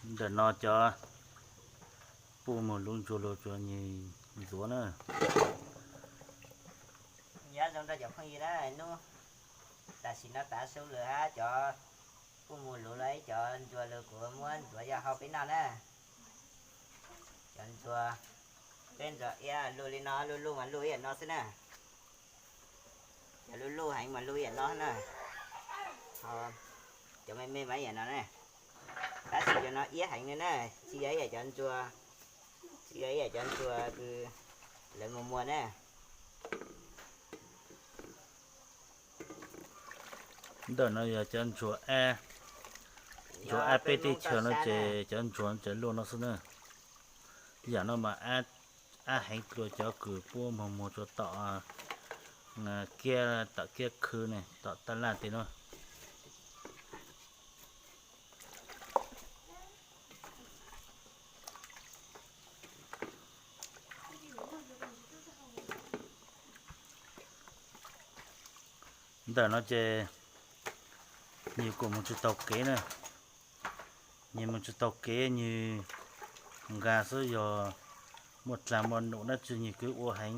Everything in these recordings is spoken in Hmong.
Ntawm no cov puj muag luv ntsuag luag tsuas nyias ntxuav na. Nyob zoo rau cov phooj ywg na, hnub tam sim no tav su lawm hab cov puj muag luv los ib cov ntsuag luag kuv muab ntxuav yog hau peb noj na. Cov ntsuag, peb ntsuag iab luj li no, luj luj mas luj ib yam no xwb na. Cov luj luj heev mas luj ib yam no na. Ho cov me me mas ib yam no na. Tab sis cov no iab heev li na, tsis yog ib yam cov ntsuag, tsis yog ib yam cov ntsuag kws lawv muag muag na. Ntawm no yog cov ntsuag ab, ntsuag ab peb teb chaws no ces cov ntsuag tseem luaj no xwb na. Yam no mas ab heev dua cov kws puab muag muag tsuas tom kiab, tom kiab khw ne, tom taj laj tej no. Ntawm no ces nwg kuj moog tsi tau kev na, nwg moog tsi tau kev, nwg nkaag xwb, yog muaj dlaag muaj num dlaab tsi nwg kuj ua heev.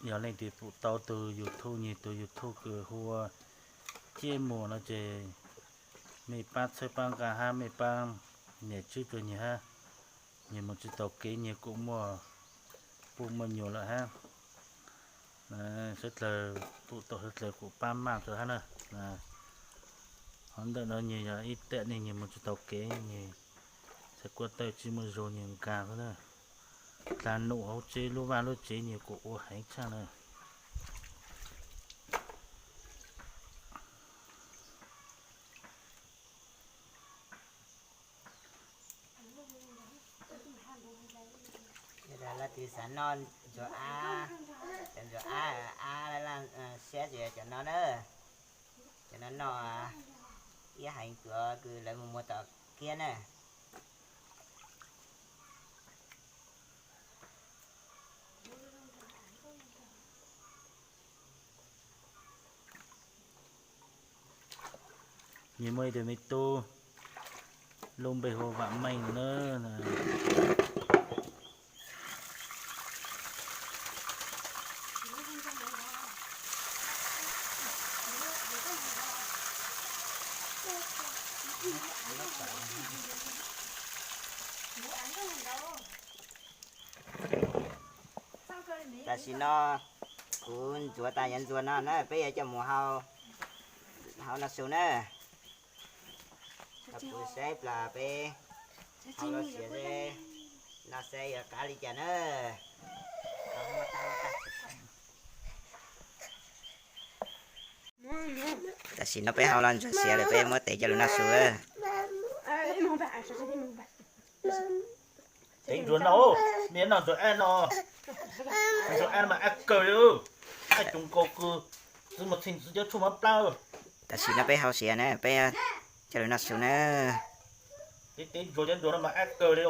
Yog leej twg pum tau tug YouTube, nwg tug YouTube kws hu ua Ciab Muas no ces mej paab txhawb paab nqaa hab mej paab niam tswb rua nwg hab. Nwg moog tsi tau kev, nwg kuj muaj puj muaj nyuas lawm hab. Sawv dlawg pum tau sawv dlawg kuj paab maaj rua hab na. Ho ntawm no nwg yog ib tam neeg nwg moog tsi tau kev, nwg txhais kuaj tawj tsi muaj zug nwg nkaag xwb na. Dlaag num hauv tsev lub vaaj lub tsev nwg kuj ua heev tshaj na. Leej twg xav noj ntsuag ab, cov ntsuag ab, ab siab ces cov no na. Cov no noj iab heev, cov kws lawv muag muag tom kiab na. Nwg muaj ib tug me tub lub npe hu ua Vam Meej na. Tam sim no kuv ntxuav tas cov ntsuag no na, peb yuav coj mus hau noj su na. Kuv saib plas peb hau los siav ze, noj saib yuav qab li cas na. Tam sim no peb hau los ntsuag siav lawm, peb muab tev coj lug noj su. Tev ntsuag no, mej noj ntsuag ab no, ntsuag ab mas ab kawg li, ab coom nkaus kws txiv mus txheej txiv cov tshuaj mov plab. Tam sim no peb hau siav na, peb coj lug noj su na. Tev ntsuag, cov ntsuag no mas ab kawg li.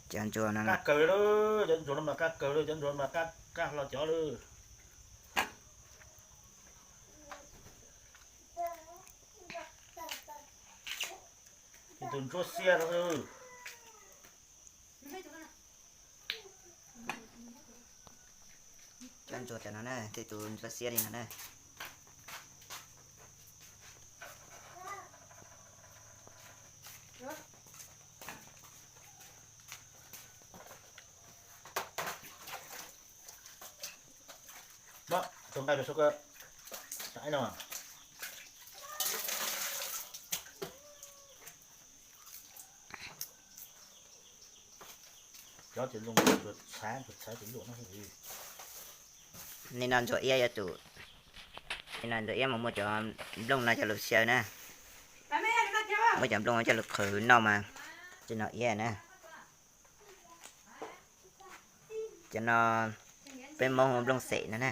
Cov ntsuag no qab kawg li, cov ntsuag no mas qab kawg li, cov ntsuag no mas qab hlo cov li. Tej tug ntsuab xiab no. Cov ntsuag cov no na, tej tug ntsuab xiab li no na. Nim no ntsuag iab yuav tsum, nim no ntsuag iab mas muab cov nplooj no coj lug xyaw na, muab cov nplooj no coj lug qhwv noj mas tsi no iab na. Cov no peb Moob hu nplooj xeem no na.